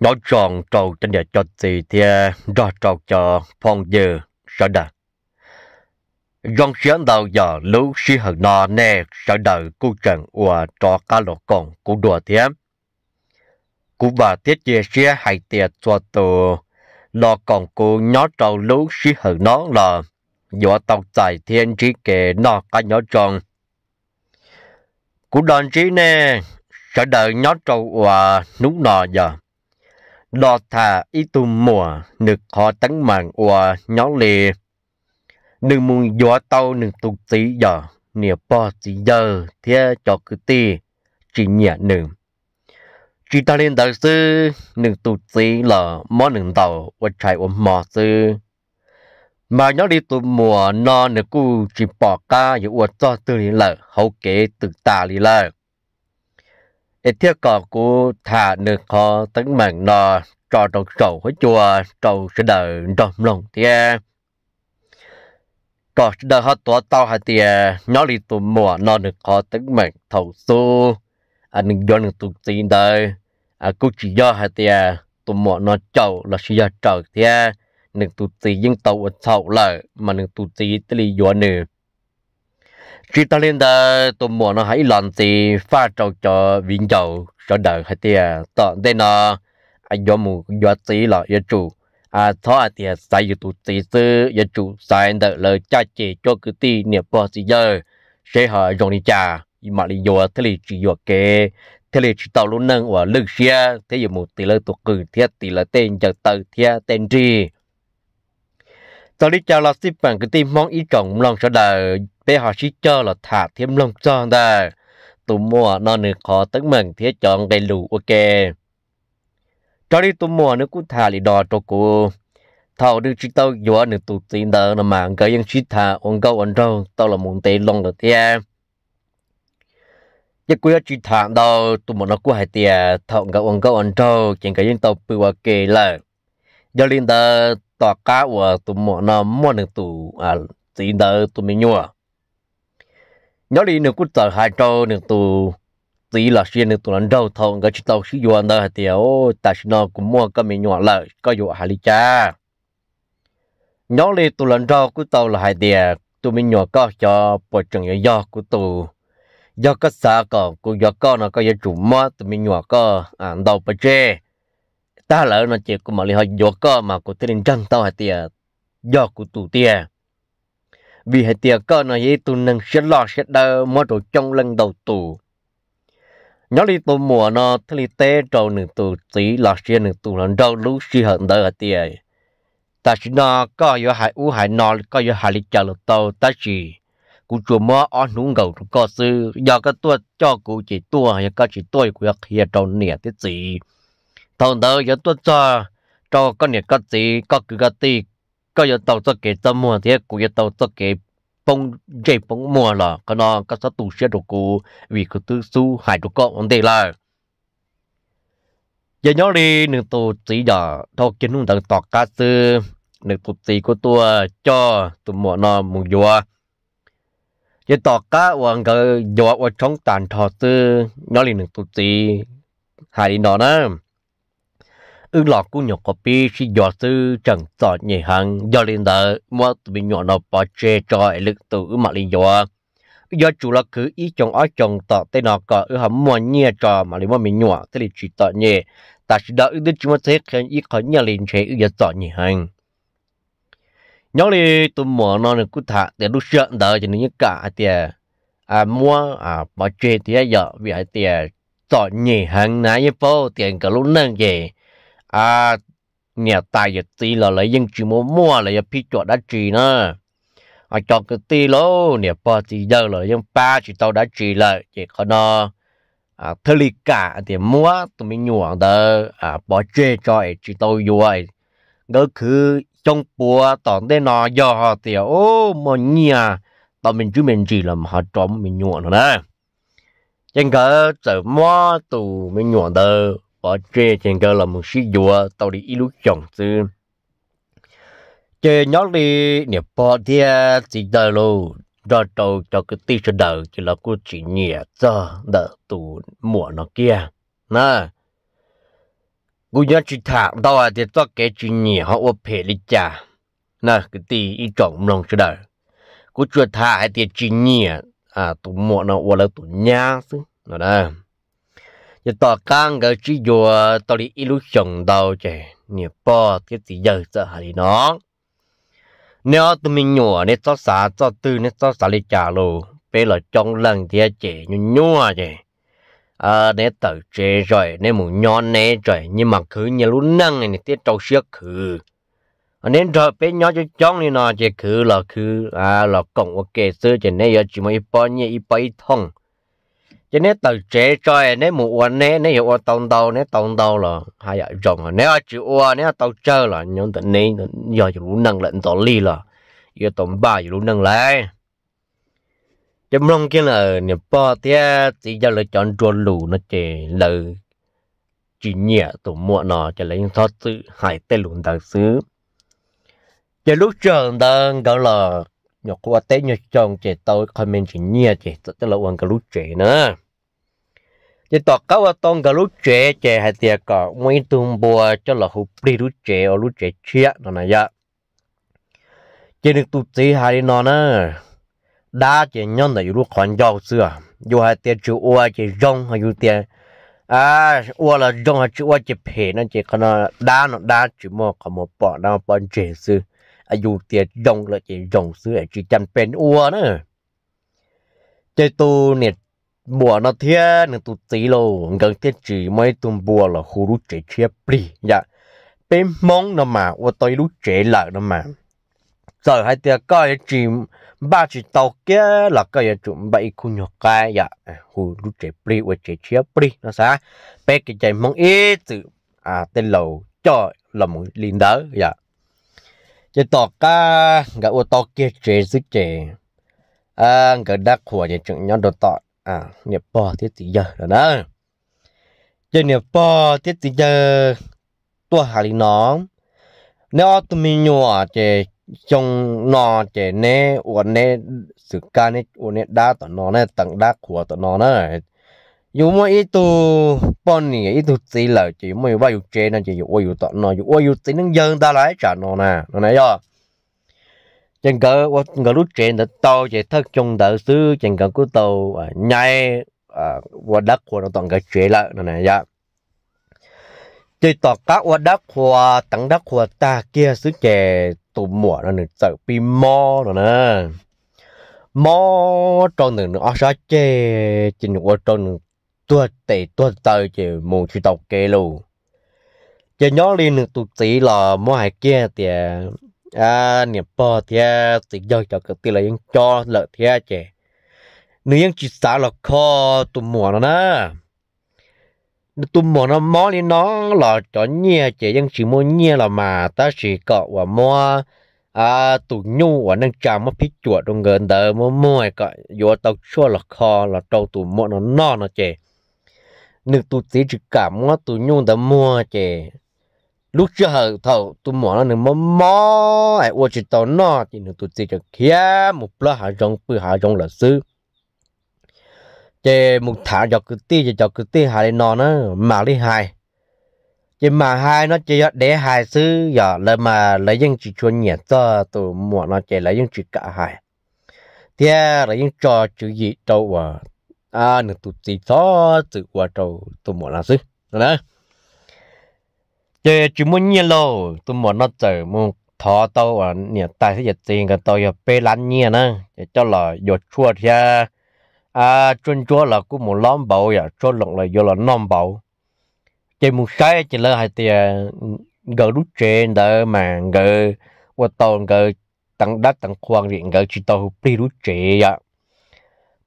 Nyob zoo rau cov niam cov txiv thiab nrog rau cov phooj ywg sawv daws. Zoo siab ntau yog lub sij hawm no nej sawv daws kuj tseem uas rov qab los koom kuv dua thiab. Kuv vam thiab cia siab hais tias txhua tus los koom kuv nyob rau lub sij hawm no los yuav tau txais thiab ntsib kev noj qab nyob zoo. Kuv los ntsib nej sawv daws nyob rau uas hnub no yog los tham ib tug muam nws qhov teeb meem uas nyob li nws mus yuav tau nws tus txiv yog niam pog txiv yawg thiab cov kwv tij tsis nyiam nws. Tsis tag li ntawd xwb, nws tus txiv los muab nws ntaus ua tshais ua hmo xwb. Mas nyob li tus muam no nws kuj tsis pom qab yuav ua txog twg li lawm, hauv kev twm tas li lawm. Es thiaj kom kuv tham nws qhov teeb meem no tso rau saum huab cua rau sawv daws nrog mloog thiab kom sawv daws ho tuav tau hais tias nyob li tus muam no nws qhov teeb meem thaum xub nws yuav nws tus txiv ntawd kuj tsis yog hais tias tus muam no caum los sis yog raws thiab, nws tus txiv yeej tau ua txhaum lawm mas nws tus txiv thiaj li yuav nws. Tsis tag li ntawd tus muam no hais ib los ntxiv faj rau cov viv ncaus sawv daws hais tias tom ntej no yuav mus yuav txiv los yuav tsum txhob hais tias xaiv yus tus txiv xwb, yuav tsum xaiv ntawm lawv caj ces cov kwv tij niam pog txiv yawg seb ho zoo li cas mam li yuav thiaj li tsis yuam kev, thiaj li tsis tau lub neej uas lwj siab thiab yuav mus tiv lawv tus qws thiab tiv lawv tej ncaws taw thiab tej nrig. Txawm li cas los xij peem kwv tij Hmoob ib tsoom mloog sawv daws, peb ho sib cog los tham thiab mloog txog ntawm tus muam no nws qhov teeb meem thiab cov nqe lus ua ke. Raws li tus muam nws kuj tham li no rau kuv, thaum nws tsis tau yuav nws tus txiv ntawd no mas nkawd yeej sib tham ua nkauj ua nraug tau los mus ntev loo lawm thiab. Ces kuv yuav tsis tham ntau, tus muam no kuj hais tias thaum nkawd ua nkauj ua nraug ces nkawd yeej tau pw ua ke lawm. Yog li ntawd tom qab uas tus muam no muaj nws tus txiv ntawd tus me nyuam, nyob li nws kuj txawm hais rau nws tus txiv los sis nws tus hluas nraug thaum nkawd tsis tau sib yuav ntawd hais tias, tam sim no kuv muaj koj me nyuam lawm, koj yuav hais li cas? Nyob li tus hluas nraug kuj tau los hais tias tus me nyuam koj xyov puas tseem yuav yog kuv tus. Yog koj xav kom kuv yuav koj no koj yuav tsum muab tus me nyuam koj ntaus pov tseg tag lawm no ces kuv mam li ho yuav koj mas kuv thiaj li ntseeg tau hais tias yog kuv tus tiag. Vim hais tias koj no yog ib tug neeg siab loj siab dawb muab rau coob leej ntau tus. Nyob li tus muam no thiaj li teb rau nws tus txiv los sis nws tus hluas nraug lub sij hawm ntawd hais tias, tam sim no koj yuav hais ub hais no koj yuav hais li cas los tau tab sis kuv tsuas muab ob hnub nkaus rau koj xwb. Yog koj tuaj coj kuv ces tuaj, yog koj tsis tuaj kuv yuav qhia rau niam thiab txiv. Thaum ntawd yuav tuaj txog rau koj niam koj txiv koj kwv koj tij, koj yuav tau txoj kev txaj muag thiab kuv yuav tau txoj kev poob ntsej poob muag los qhov no koj txhob tu siab rau kuv vim kuv twb xub hais rau koj ua ntej lawm. Ces nyob li nws tus txiv yog dhau kiag hnub ntawd tom qab xwb, nws tus txiv kuj tuaj coj tus muam no mus yuav. Ces tom qab uas nkawd yuav ua tshoob tag nrho xwb nyob li nws tus txiv hais li no na, wb los kuj nyuam qhuav pib sib yuav xwb tseem txom nyem heev, yog li ntawd muab tus me nyuam no pov tseg tso es lwm tus wb mam li yuav. Wb yuav tsum los khwv ib xyoos ob xyoos tom tej no kom wb ho muaj nyiaj tso mam li muaj me nyuam thiaj li tsis txom nyem. Tam sim no wb twb tsis muaj txheeb ib qho nyiaj li ntshe wb yuav txom nyem heev. Nyob li tus muam no nws kuj tham tias lub sij hawm ntawd ces nws yeej kam hais tias muab pov tseg thiab yog vim hais tias txom nyem heev na, yeej paub tias nkawd lub neej ces niam tais yawm txiv los lawv yeej tsis muaj muaj los yog phij cuam dab tsi na. Cov kwv tij los niam pog txiv yawg los yeej pab tsis tau dab tsi lawm ces qhov no thiaj li kam tias muab tus me nyuam ntawd pov tseg tso es tsis tau yuav. Nkawd khwv xyoo puav tom ntej no yog ho tias muaj nyiaj tau me ntsis me ntsis los ho rov muaj me nyuam no na. Ces nkawd txawm muab tus me nyuam ntawd pov tseg ces nkawd los mus sib yuav tau li ib lub xyoos xwb. Ces nyob li niam pog thiab txiv yawg los nrog rau cov kwv tij sawv daws ces los kuj tsis nyiam txog ntawm tus muam no kiag na. Kuv yuav tsis tham ntau hais tias txoj kev tsis nyiam ho ua phem li cas na kwv tij ib tsoom mloog sawv daws. Kuv tsuas tham hais tias tsis nyiam tus muam no ua lawv tus nyab xwb no. Ces tom qab nkawd sib yuav tau li ib lub xyoos ntau ces niam pog thiab txiv yawg txawm hais li no: Neb ob tug me nyuam, neb txhob xav txoj twg, neb txhob xav li cas los peb los coob leej thiab ces nyuaj nyuaj ces neb tawm tsev tso, neb mus nyob neb tso, nyias mas khwv nyias lub neej nws thiaj rau siab khwv. Neb nrog peb nyob coob coob li no ces khwv los khwv los koom ua ke xwb ces neb yuav tsis muaj ib pob nyiaj ib pob ib thooj. Ces neb tawm tsev tso, neb mus ua neb, neb yuav ua tau ntau neb tau ntau los haj yam zoo, neb tsis ua neb tau tsawg los nyob ntawm neb, yog yus lub neej lawm ntxov lig los yuav tau npaj yus lub neej lauj. Ces mloog kiag lawm niam pog thiab txiv yawg lawv cov nrua lus no ces lawv tsis nyiam tus muam no ces lawv yeej txhob txwm hais tej lus ntawd xwb. Ces lub sij hawm ntawd nkawd los nyuam qhuav ua teb nyuag xyoo ces tau qho me ntsis nyiaj ces txawm coj los ua nkawd lub tsev na. Ces tom qab ua tau nkawd lub tsev ces hais tias kom muaj ib tug npua coj los hu plig lub tsev ua lub tsev tshiab no na yom. Ces nws tus txiv hais li no na: Dab ces nyob ntawm yus lub qhov ncauj xwb, yus hais tias tsis ua ces zoo, ho yus tias ua los zoo, ho tsis ua ces phem no ces qhov no dab no dab tsis muaj qhov muag pom, dab pob ntseg xwb. Yus tias zoo lawm ces zoo xwb, tsis cam pes ua na. Ces tus niam muam no thiab nws tus txiv los nkawd thiaj tsis muaj ib tug npua los hu lub tsev tshiab plig yom. Peb Hmoob no mas ua tau ib lub tsev lawm no mas txawm hais tias koj yuav tsis npaj tsis tau kiag los koj yuav tsum npaj ib khub nyuag qaib yom, hu lub tsev plig ua tsev tshiab plig no xav. Peb kev cai Hmoob ib txwm tej laus coj los mus li ntawd yom. Ces tom qab nkawd ua tau kiag tsev xwb ces nkawd dab qhuas ces tseem nyob rau tom niam pog thiab txiv yawg lawm na. Ces niam pog thiab txiv yawg tuaj hais li no: Neb ob tug me nyuam ces xyoo no ces neb ua neb xwm kab, neb ua neb dab tom no na, teev dab qhuas tom no na. Yus muaj ib tug poj niam ib tug txiv lawm ces yus muaj yus vaj yus tsev no ces yus ua yus tom no, yus ua yus txiv neej yawg ntag lauj tsam no na no na yog. Ces nkawd ua nkawd lub tsev ntawd tau ces thawj xyoo ntawd xwb ces nkawd kuj tau nyaib ua dab qhuas rau tom nkawd tsev lawm no na yom. Ces tom qab ua dab qhuas teev dab qhuas tag kiag xwb ces tus muam no nws txawm pib mob no na. Mob rau ntawm nws ob sab ceg ces nws ua rau nws tuag tes tuag taw ces mus tsis tau kev lawm. Ces nyob li nws tus txiv los muab hais kiag tias niam pog thiab txiv yawg cov kwv tij los yeej cob lawm thiab ces nws yeej tsis xav los kho tus muam no na. Tus muam no mob li no los cov nyiaj ces yeej tsis muaj nyiaj los mas tab sis kom uas muab tus nyuj uas neej tsa muab phib cuam rau nkawd ntawd muab muag kom yuav tau tshuaj los kho los rau tus muam no noj no ces nws tus txiv tsis kam muab tus nyuj ntawd muag ces lub sij hawm thaum tus muam no nws mob mob es ua tsis tau noj ces nws tus txiv tseem khiav mus plob hav zoov pw hav zoov lawm xwb. Ces mus tham cov kwv tij ces cov kwv tij hais li no na, mam li hais. Ces mam hais no ces yog dev hais xwb, yog lawv mas lawv yeej tsis tshua nyiam txog tus muam no ces lawv yeej tsis kam hais, thiab lawv yeej tso tswv yim rau uas nws tus txiv txhob txwm ua rau tus muam no xwb. Ces tsis muaj nyiaj lauj, tus muam no txawm mus thov tau uas niam tais thiab yawm txiv nkawd tau yog peb lab nyiaj na, ces coj los yuav tshuaj thiab tshuaj ntsuab los kuj mus lob npaum yam tshuaj loom los yuav los noj npaum. Ces mus saib ces lawv hais tias nkawd lub tsev ntawd mas nkawd ua tau nkawd teev dab teev qhua vim nkawd tsis tau hu plig lub tsev yom.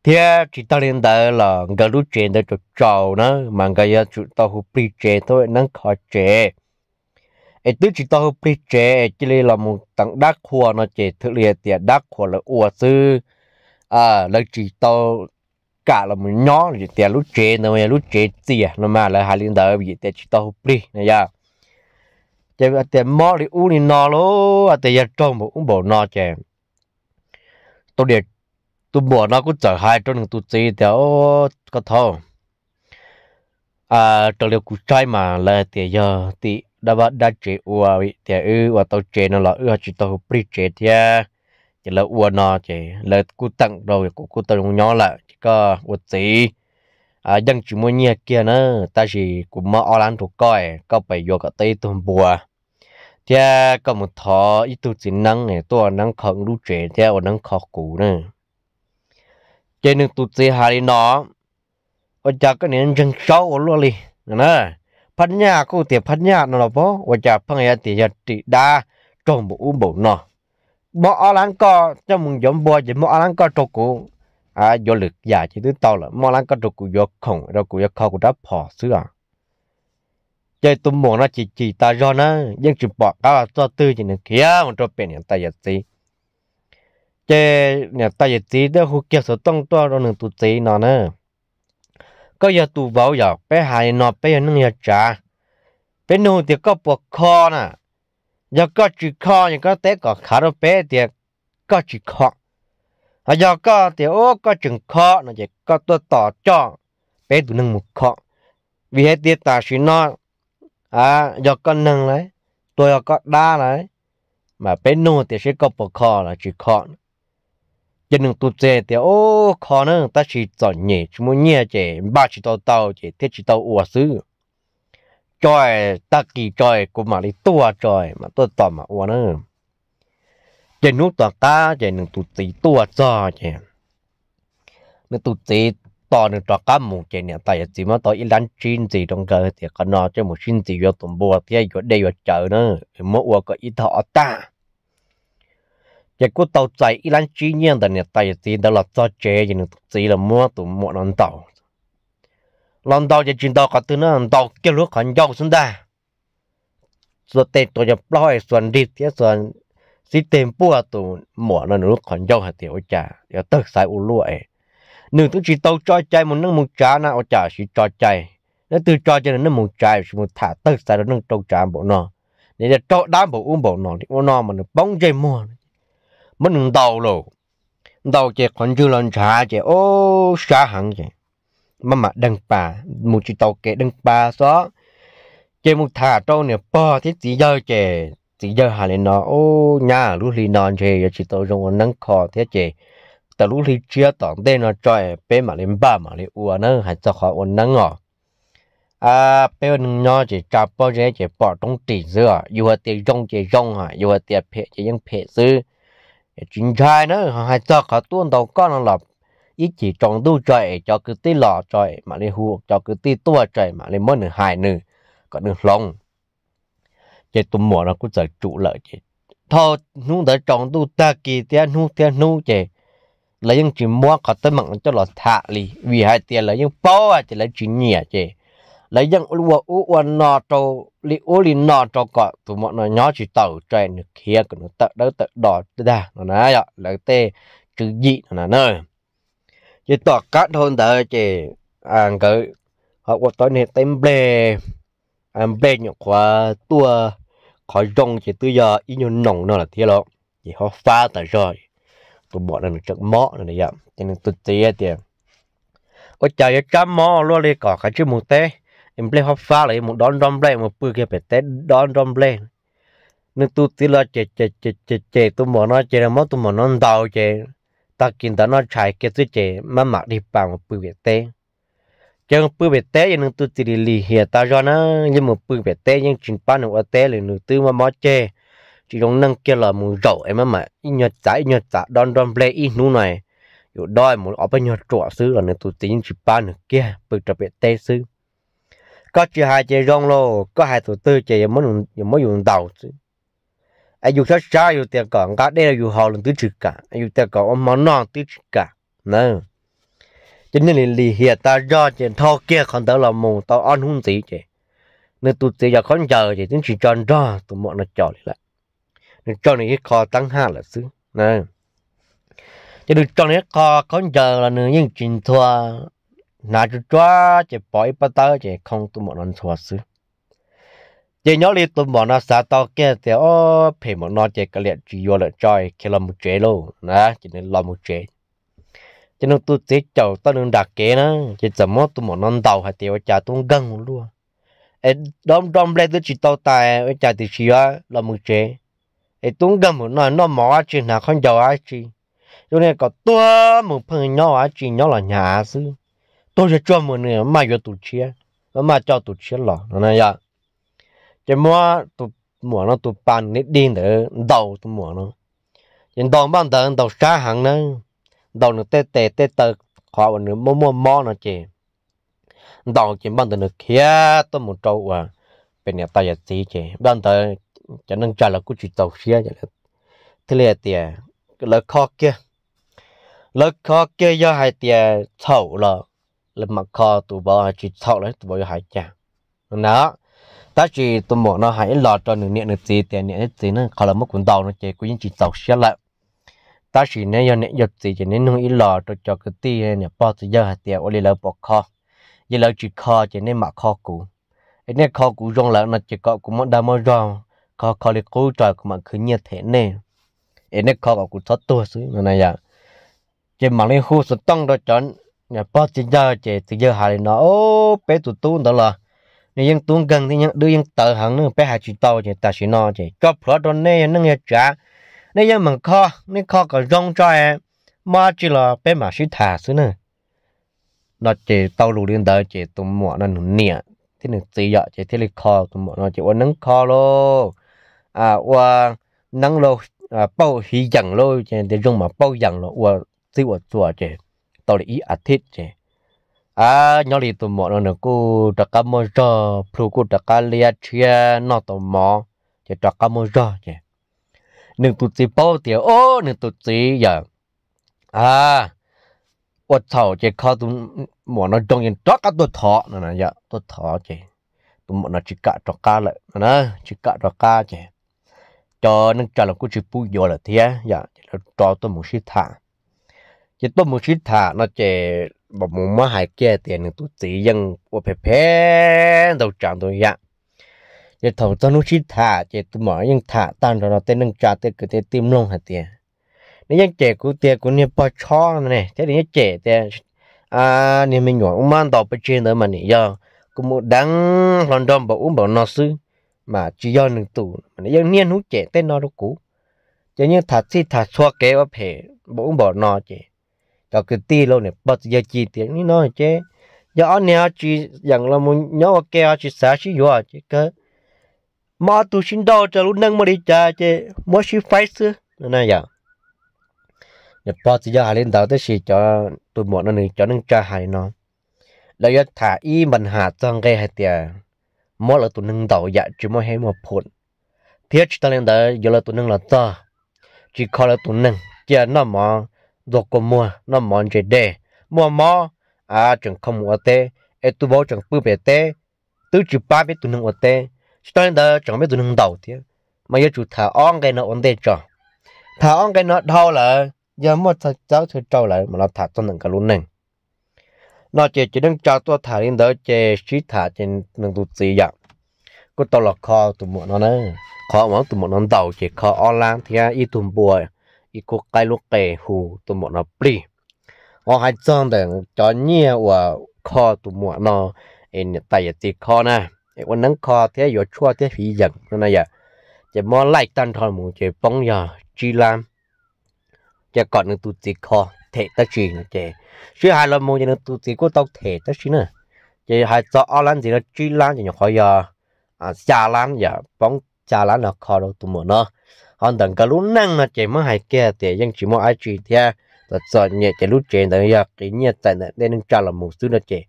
Thiab tsis tag li ntawd los nkawd lub tsev ntawd tsaus tsaus na, mas nkawd yuav tsum tau hu plig tsev thiab neeb kho tsev. Es twb tsis tau hu plig tsev cia li los mus teev dab qhua no ces thwm li hais tias dab qhua lawv ua xwb, lawv tsis tau kam los mus nyob vim tias lub tsev ntawd yog lub tsev txias no mas lawv hais li ntawd vim tias tsis tau hu plig na yom. Ces tias mob li ub li no lauj, tias yog raug npaum ub npaum no ces tus muam no kuj txawm hais rau nws tus txiv tias, Koj thaub, Raws li kuv saib mas lawv hais tias yog tim dab vaj dab tsev ua, vim tias wb ua tau tsev no los wb ho tsis tau hu plig tsev thiab. Ces lawv ua no ces lawv kuj teem rau kuv kuj tau zoo nyob lawm ces koj ua txiv yeej tsis muaj nyiaj kiag na, tab sis kuv muab ob lab rau koj, koj pab yuav kom tau ib tug npua thiab koj mus thov ib tug txiv neeb tuaj ua neeb kho lub tsev thiab ua neeb kho kuv na. Ces nws tus txiv hais li no, ua cas koj niag ntseeg saub ua luaj li? Phaj nyaj kuj tias phaj nyaj no los pab ua cas pheej hais tias yog ris dab raug npaum ub npaum no. Muab ob lab koj coj mus yuav npua ces muab ob lab koj rau kuv, yuav lwm yam ces twb tau lawm, muab ob lab koj rau kuv yuav khoom rau kuv yuav kho kuv rab phom xwb os. Ces tus muam no chim chim tas zog na, yeej tsis pom qab los txog twg ces nws khiav mus rau pem niam tais yawm txiv. Ces niam tais yawm txiv thiaj hu kiag xov tooj tuaj rau nws tus txiv no na, koj yog tus vauv yom, peb hais li no peb yog neej yog tsav, peb nug tias koj puas kho na. Yog koj tsis kho ces koj teb kom khav rau peb tias koj tsis kho. Ho yog koj tias ub koj tseem kho no ces koj tuaj tos coj peb tus neeg mus kho, vim hais tias tam sim no yog koj neeg lawm, tuag yog koj dab lawm, mas peb nug tias seb koj puas kho los tsis kho. Ces nws tus txiv tias ub kho na, tab sis txom nyem tsis muaj nyiaj ces npaj tsis tau tau ces thiaj tsis tau ua xwb. Tso, tag kis tso kuv mam li tuaj tso, mam tuaj tos mam ua na. Ces hnub tom qab ces nws tus txiv tuaj txog ces nws tus txiv tos nws rov qab mus ces niam tais yawm txiv muab tau ib lab tsib ntxiv rau nkawd tias qhov no coj mus sib ntxiv yuav tus npua thiab yuav dej yuav cawv na, muab ua kom ib tog ob tag. Ces kuj tau txais ib lab tsib nyiaj ntawm niam tais yawm txiv ntawd los txog tsev ces nws tus txiv los muab tus muam no ntaus. Los ntaus ces tsis ntaus qhov twg na, ntaus kiag lub qhov ncauj xwb ntag. Xuas tes tua cov plaub hau es xuas nrig thiab xuas xib teg npuaj tus muam no nws lub qhov ncauj hais tias ua cas yuav tawg xaiv ua luaj es nws twb tsis tau tso cai mus neej mus tsav na, ua cas siv tso cai. Leej twg tso cai nws neej mus tsav, siv mus tham tawg xaiv rau neej rau tsav npaum no, nws yog raug dab npaum ub npaum no li ua no mas nws poob ntsej muag. Muab nws ntaus lauj, ntaus ces qhov ntswg los ntshav ces ub sab heev ces maj mam deeg pas mus tsis tau kev deeg pas xwb. Ces mus tham rau niam pog thiab txiv yawg ces txiv yawg hais li no, ub nyab, lub hli no ntshe yuav tsis tau zoo ua neeb kho thiab ces tawm lub hli tshiab tom ntej no tso peb mam li npaj mam li ua na, hais txog qhov ua neeb os. Peb ua neeg nyob ces tsa pob zeb ces pom roob ris xwb os, yus hais tias zoo ces zoo, yus hais tias phem ces yeej phem xwb. Tsis ntshai na, hais txog qhov tuaj ntaus koj no los ib chim tsaus ntuj tso es cov kwv tij los tso mam li hu cov kwv tij tuaj tso mam li muab nws hais nws kom nws hloov. Ces tus muam no kuj txawm tsum lawm ces dhau hnub ntawd tsaus ntuj tag kis thiab hnub thiab hnub ces lawv yeej tsis muab qhov teeb meem no coj los tham li, vim hais tias lawv yeej paub hais tias lawv tsis nyiam ces lawv yeej ua ub ua no rau, li ub li no rau kom tus muam no nyob tsis taus tso nws khiav kom nws tawm dawb tawm do ntag no na, yog lawv tej tswv yim no na. Ces tom qab dhau ntawd ces nkawd ho ua tau niag teb nplej, nplej nyuam qhuav tuaj, qhov zoo ces twb yog ib nyuag noos no lawm thiab lauj, ces ho fab tas zog. Tus muam no nws tseem mob no, ces nws tus txiv tias, ua cas yuav tsab mob luaj li, kom kav tsij mus teb, nplej ho fab los yuav mus dob nroj nplej, mus pw kiag pem teb dob nroj nplej. Nws tus txiv los ces ces ces tus muam no ces muab tus muam no ntaus ces tag kis ntawd noj tshais kiag xwb ces maj mam dig pas mus pw pem teb. Ces pw pem teb ces nws tus txiv lim lim hiam tas zog na, yeej mus pw pem teb yeej tsis pab nws ua teb li, nws twb mob mob ceg tsis zoo neej kiag los mus zaum es maj mam ib nyuag txav ib nyuag txav dob nroj nplej ib hnub no, yus dob mus ob peb nyuag ruam xwb los nws tus txiv yeej tsis pab nws kiag, pw rau pem teb xwb. Koj tsis hais ces zoo lauj, koj hais tus twg ces yuav muab yus ntaus xwb. Es yus sab sab yus tias kom nqa dej rau yus haus los twb tsis kam, yus tias kom ua hmo noj twb tsis kam na. Ces niag lim lim hiam tas zog ces dhau kiag qhov ntawd los mus tau ob hnub ntxiv ces nws tus txiv cov khaub ncaws ces twb tsis tso nrog tus muam no cov li lawm, nws tso nws ib qho teeb haj lawm xwb. Ces nws tso nws ib qho khaub ncaws los nws yeej tsis ntxhua, hnav tsuag tsuag ces pov ib pob tawb ces khoo tus muam no ntxhua xwb. Ces nyob li tus muam no xav tau kiag tias, o, phem npaum no ces kav liam tsis yuav lawm tso, khiav los mus tsev lauj na, ces nws los mus tsev. Ces nws tus txiv caum tau nws nram kev na, ces txawm muab tus muam no ntaus hais tias ua cas tub nkeeg ua luaj es dob nroj nplej twb tsis tau tas ua cas tiam sis yuav los mus tsev es tub nkeeg mus no noj mov dab tsi hnav khaub ncaws dab tsi, yog li kom tuag mus pheej nyob ua dab tsi nyob los hnyav xwb, tuag tsuag tsuag mus nws maj yuav tus tshiab, maj coj tus tshiab los no na yom. Ces muab tus muam no tus pa nws dig ntawd ntaus tus muam no, ces ntaus npaj ntawd ntaus sab heev na, ntaus nws tej tes tej taw qhov uas nws muaj muaj mob no ces ntaus ces npaj ntawd nws khiav tuaj mus rau uas pem niam tais yawm txiv ces npaj ntawd cov neej tsa lawv kuj tsis txaus siab thiaj li hais tias lawv kho kiag, lawv kho kiag yog hais tias txhaum los lawv mam kho, tus vauv tsis txhaum los tus vauv yuav hais cas na. Tab sis tus muam no hais ib los rau nws niam nws txiv tias niam thiab txiv na, qhov lawv muab kuv ntaus no ces kuv yeej tsis txaus siab lawm, tab sis neb yog niam yog txiv ces neb nug ib los rau cov kwv tij niam pog txiv yawg hais tias ua li lawv puas kho, yog lawv tsis kho ces nej mam kho kuv, es nej kho kuv zoo lawm no ces kom kuv muaj dag muaj zog, kho kho li qub tso kuv mam khwv nyiaj them nej, es nej kho kom kuv txhob tuag xwb no na yom. Ces mam li hu xov tooj rau cov niam pog txiv yawg ces txiv yawg hais li no, peb tus tub ntawd los nws yeej tub nkeeg thiab yeej dwb yeej tawv heev ne, peb hais tsis tau ces tam sim no ces tso plhuav rau nej yog neej yog tsav, nej yeej meem kho, nej kho kom zoo tso, mob dab tsi los peb mam sib tham xwb na. No ces tau lus li ntawd ces tus muam no nws niam thiab nws txiv yom ces thiaj li kho tus muam no ces ua neeb kho lauj, ua neeb lauj, pauj hiv yeem lauj ces tias zoo mas pauj yeem los ua txij ua txuas ces tau li ib as thiv ces nyob li tus muam no nws kuj rov qab muaj zog, plhu kuj rov qab liab tshiab, noj tau mov ces rov qab muaj zog ces nws tus txiv paub tias o nws tus txiv yawm ua txhaum ces kho tus muam no zoo ces rov qab tuaj thov no, tuaj thov ces tus muam no tsis kam rov qab lawm, tsis kam rov qab ces cov neej tsa los kuj tsis pub yuav lawm thiab yom, ces lawv rov tuaj mus sib tham. Ces tuaj mus sib tham no ces mus muab hais kiag tias nws tus txiv yeej ua phem phem ntau tsav ntau yam. Ces thaum txog hnub sib tham ces tus muam yeej tham tag nrho rau tej neej tsa tej kwv tej tij mloog hais tias nws yeej cem kuv tias kuv niag pog tshob ne thiab nws yeej cem tias niag me nyuam ub mab ntaus pes tseg ntawd mas nim yog kuv mus deev hlo nrog npaum ub npaum no xwb, mas tsis yog nws tus, nws yeej niaj hnub cem tej no rau kuv. Ces yeej tham txhij tham txhua kev ua phem npaum ub npaum no ces cov kwv tij los niam pog txiv yawg cia tias li no ces yog ob niag tsis yeem los mus nyob ua ke ho tsis xav sib yuav ces kawg muab ob tug sib nrauj rau lub neej muaj li cas ces muab sib faib xwb no na yom. Niam pog txiv yawg hais li ntawd tab sis cov tus muam no nws cov neej tsa hais li no, lawv yuav tham ib npa nham txog nqe hais tias muab lawv tus neeg ntaus yam tsis muaj hej muaj phum, thiab tsis tag li ntawd yuav lawv tus neeg los txog tsis kho lawv tus neeg, cia noj mov ntxuag kua muag, noj mov ntse dej, muaj mob tseem kho mus ua teb, es tus vauv tseem pw pem teb, twb tsis pab peb tus neeg ua teb, tsis tag li ntawd tseem peb tus neeg ntaus thiab. Mas yuav tsum tham ob nqe no ua ntej tso. Tham ob nqe no dhau lawm, yog muaj txawj rau lawm mas los tham txog ntawm nkawd lub neej. No ces cov neej tsa tuaj tham li ntawd ces sib tham ces nws tus txiv yam kuj tau los kho tus muam no na. Qhov uas tus muam no ntaus ces kho ob lab thiab ib tug npua, ib khub qaib lub qe hu tus muam no plig. Ho hais txog ntawm cov nyiaj uas kho tus muam no es niam tais yawm txiv kho na, es ua neeb kho thiab yuav tshuaj thiab fiv yeem no na yom, ces muab laij tag nrho mus ces poob yog tsib lab. Ces kom nws tus txiv kho them tab sis no ces sib hais los mus ces nws tus txiv kuj tau them tab sis na. Ces hais txog ob lab ntxiv no tsib lab ces nyuam qhuav yog xya lab yom, poob xya lab no kho rau tus muam no. Ho ntawm nkawd lub neej no ces muab hais kiag tias yeej tsis muaj dab tsi thiab, txom txom nyem ces lub tsev ntawd yog qiv nyiaj txais ntawm tej neej tsa los mus xwb no ces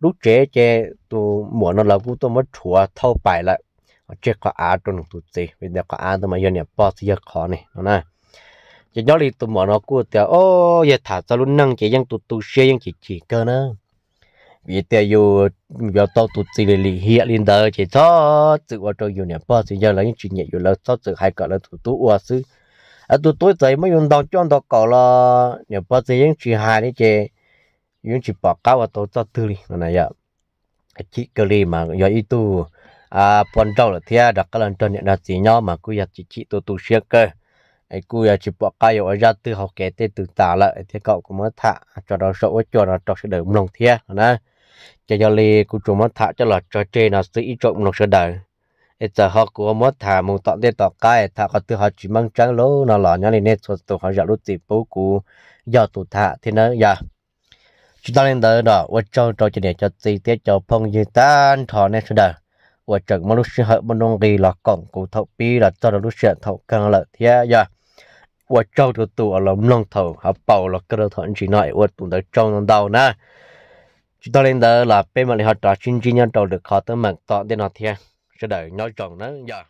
lub tsev ces tus muam no lawv kuj tuaj muab rhuav thauj pais lawm, tseg qhov av rau nws tus txiv vim tias qhov av ntawd mas yog niam pog txiv yawg qhov ne no na. Ces nyob li tus muam no kuj tias o, yog tham txog lub neej ces yeej tu tu siab yeej chim chim kawg na. Vim tias yus yuav tau tus txiv li lim hiam li ntawd ces txhob txwm ua rau yus niam pog txiv yawg lawv yeej tsis nyiam yus, lawv txhob txwm hais kom lawv tus tub ua xwb. Lawv tus tub txawm muab yus ntaus coj ntaus kaum los niam pog txiv yeej tsis hais li ces yus yeej tsis pom qab ua tau txoj twg li no na yom. Chim kawg li mas yog ib tug poj nrauj lawm thiab rov qab los nrog niam nrog txiv nyob mas kuj yog chim chim tu tu siab kawg. es kuj yog tsis pom qab yuav ua zaj twg hauv kev tej twg tas lawm thiab kom kuv muab tham tso rau saum huab cua no rau sawv daws mloog thiab no na. Ces yog li kuv tsuas muab tham coj los tso tseg no xwb ib tsoom mloog sawv daws. Es txawm ho kuv muab tham mus tom ntej tom qab es tham qhov twg ho tsis meej tseeb lub no los nyob li nej txhua tus ho zam lub txim pub kuv yog tus tham thiab nawb yog. Tsis tas li ntawd los ua tsaug rau cov niam cov txiv thiab cov phooj ywg tag nrho nej sawv daws uas tseem muaj lub sij hawm muaj nuj nqis los koom kuv thaum pib los txog rau lub sij hawm thaum kawg lawm thiab yog. Ua tsaug rau tus uas los mloog thaum hauv paus los kawg rau thaum ntsis no es ua tus ntawd tsaug ntau ntau na. Tsis tas li ntawd los peb mam li ho rov sib ntsib nyob rau lwm qhov teeb meem tom ntej no thiab. Sawv daws nyob zoo na yog.